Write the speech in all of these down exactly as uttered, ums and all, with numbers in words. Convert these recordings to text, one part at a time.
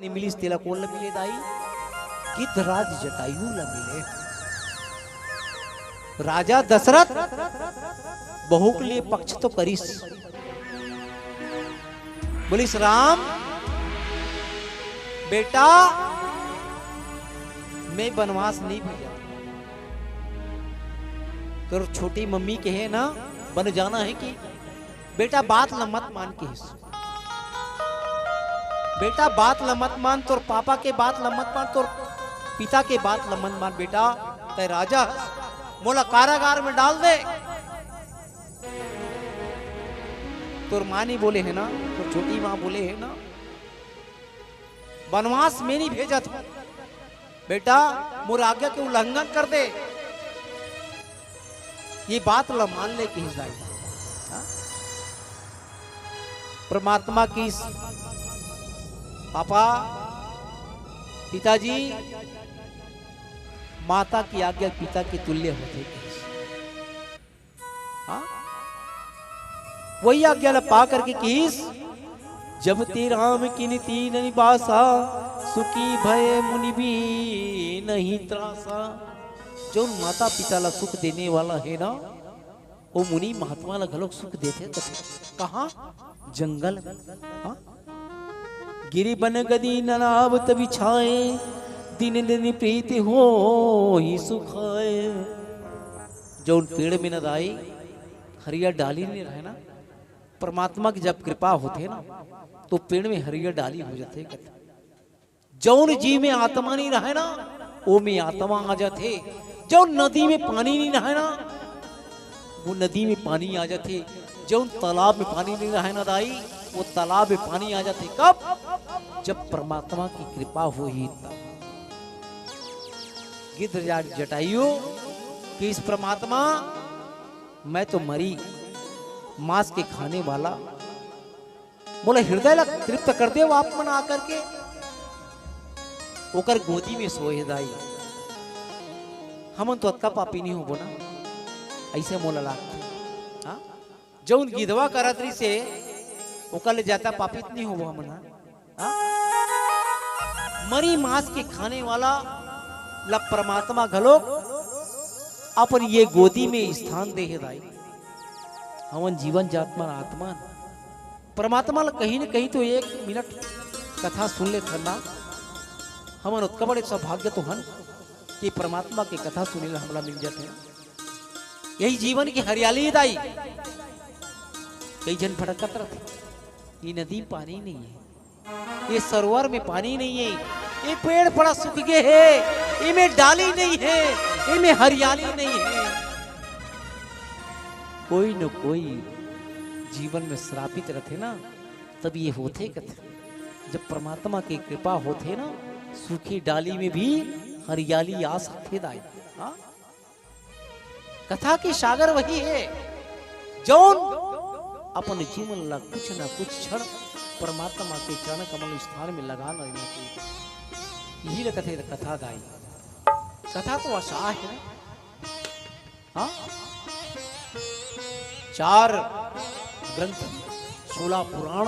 नइ मिलिस, तेला कोन ल मिले दाई? गिद्धराज जटायु ल मिले। राजा दशरथ बहू के लिए पक्ष तो करिस, बोलिस, "राम बेटा, मैं बनवास नहीं भेजा, तोर छोटी मम्मी कहे ना, बन जाना है कि बेटा, बात ल मत मान," किहिस। "बेटा, बात ल मत मान, तोर पापा के बात ल मत मान, तोर पिता के बात ल मत मान बेटा, तैं राजा हस, मोला कारागार में डाल दे।" तोर माँ नहीं बोले है ना, तोर छोटी माँ बोले है ना, "बनवास में नहीं भेजत हूँ बेटा, मोर आज्ञा के उल्लंघन कर दे, ये बात ल मान ले," किहिस दाई। हाँ? परमात्मा किहिस, "पापा, पिताजी, माता की आज्ञा पिता के तुल्य होथे," किहिस। हाँ? वही आज्ञा ला पा करके किहिस, "जब ते राम किन तीन निबासा, सुखी भय मुनि भी नहीं त्रासा।" जउन माता पिता ला सुख देने वाला है ना, वो मुनि महात्मा ला घलोक सुख देथे। कहाँ? जंगल में। हाँ? "गिरि बन गदी ननाव तब छाए, दिन दिन प्रीति होहि सुखाए।" जउन पेड़ में न दाई हरियर डाली नहीं रहे ना, परमात्मा की जब कृपा होथे ना, तो पेड़ में हरियर डाली हो जाथे। जउन जी में आत्मा नहीं रहे ना, ओ में आत्मा आ जाथे। जउन नदी में पानी नहीं रहे ना, वो नदी में पानी आ जाथे। जउन तालाब में पानी नहीं रहे ना दाई, वो तालाब में पानी आ जाथे। कब? जब परमात्मा की कृपा होही तब। गिद्ध जा-, जटायु किहिस, "परमात्मा, मैं तो मरी मांस के खाने वाला, मोला हृदय ला तृप्त कर देव आप मन आकर के।" ओकर गोदी में सोए दाई, "हमन तो अतका पापी नहीं होबो ना, ऐसे मोला लागथे।" हाँ? जउन गिधवा करत रहिसे, ओकर ले जादा पापी तो नहीं होबो हमन, हाँ? हाँ? मरी मांस के खाने वाला ला परमात्मा घलोक अपन ये गोदी में स्थान दे हे दाई। हमन जीवन जात मन आत्मा न, परमात्मा ला कहीं न कहीं तो एक मिनट कथा सुन लेथन ना। हमन ओतका बड़े सौभाग्य तो हन कि परमात्मा के कथा सुने ला हमला मिल जाथे। यही जीवन की हरियाली हे दाई। कई झन भटकत रथे, ये नदी में पानी नहीं है, ये सरोवर में पानी नहीं है, ये पेड़ पड़ा सूख गए है, इमे डाली नहीं है, इमे हरियाली नहीं है। कोई न कोई जीवन में श्रापित रथे ना, तब ये होथे कथे। जब परमात्मा की कृपा होथे ना, सूखी डाली में भी हरियाली आ सकथे दाई। हाँ? कथा के सागर वही है, जउन अपन जीवन ला कुछ ना कुछ क्षण परमात्मा के चरण कमल स्थान में लगा लेना चाहिए। यही ला कथे कथा दाई। कथा तो असाह है। हाँ? चार ग्रंथ, सोलह पुराण,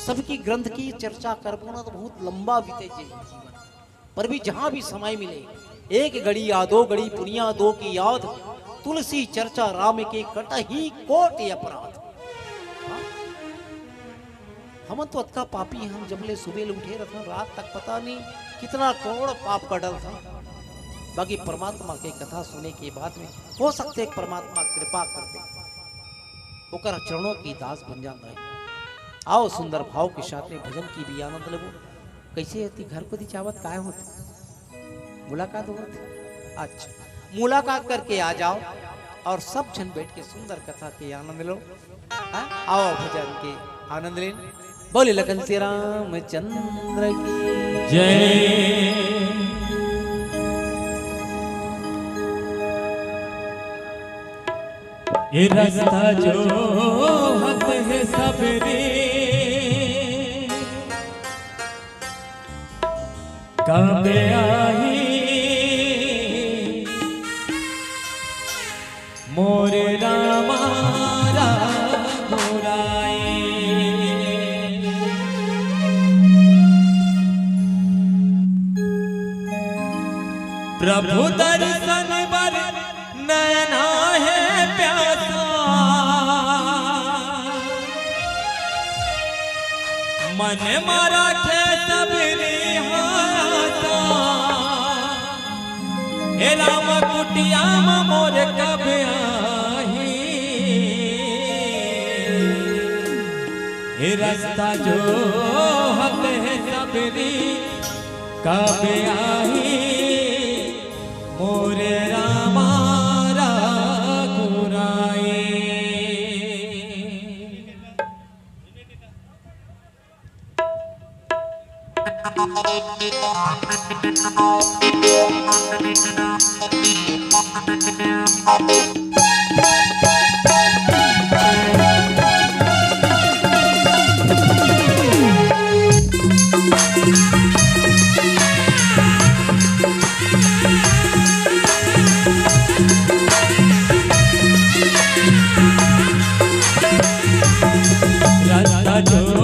सबकी ग्रंथ की चर्चा करबो ना तो बहुत लंबा बीते जे जीवन। पर भी जहां भी समय मिले, एक घड़ी या दो घड़ी पुनिया दो की याद, तुलसी चर्चा राम के कटही कोटि अपराध। हाँ? हमन तो अतका पापी हन, जब ले सुबह ले उठे रथन, रात तक पता नहीं कितना करोड़ पाप कर डलथन। बाकी परमात्मा के कथा सुने के बाद में हो सकथे परमात्मा कृपा कर दे, ओकर चरणों की दास बन जाता है। आओ सुंदर भाव के साथ में भजन की भी आनंद लेबो। कैसे होती घर को दी चावत काय होत? मुलाकात होत? अच्छा, मुलाकात करके आ जाओ और सब झन बैठ के सुंदर कथा के आनंद लो। हाँ? आओ भजन के आनंद लेन। बोले लखन श्री रामचंद्र की जय। ये रास्ता जो हत है सबरी काम आही मोर रामा रघुराई। प्रभु दर्शन बर नैना हे प्यासा, मन मा राखे सबरी आसा। हे राम, कुटिया मा मोर कब आही? हे रस्ता जोहत हे सबरी, कब आही मोर रामा रघुराई? रस्ता जो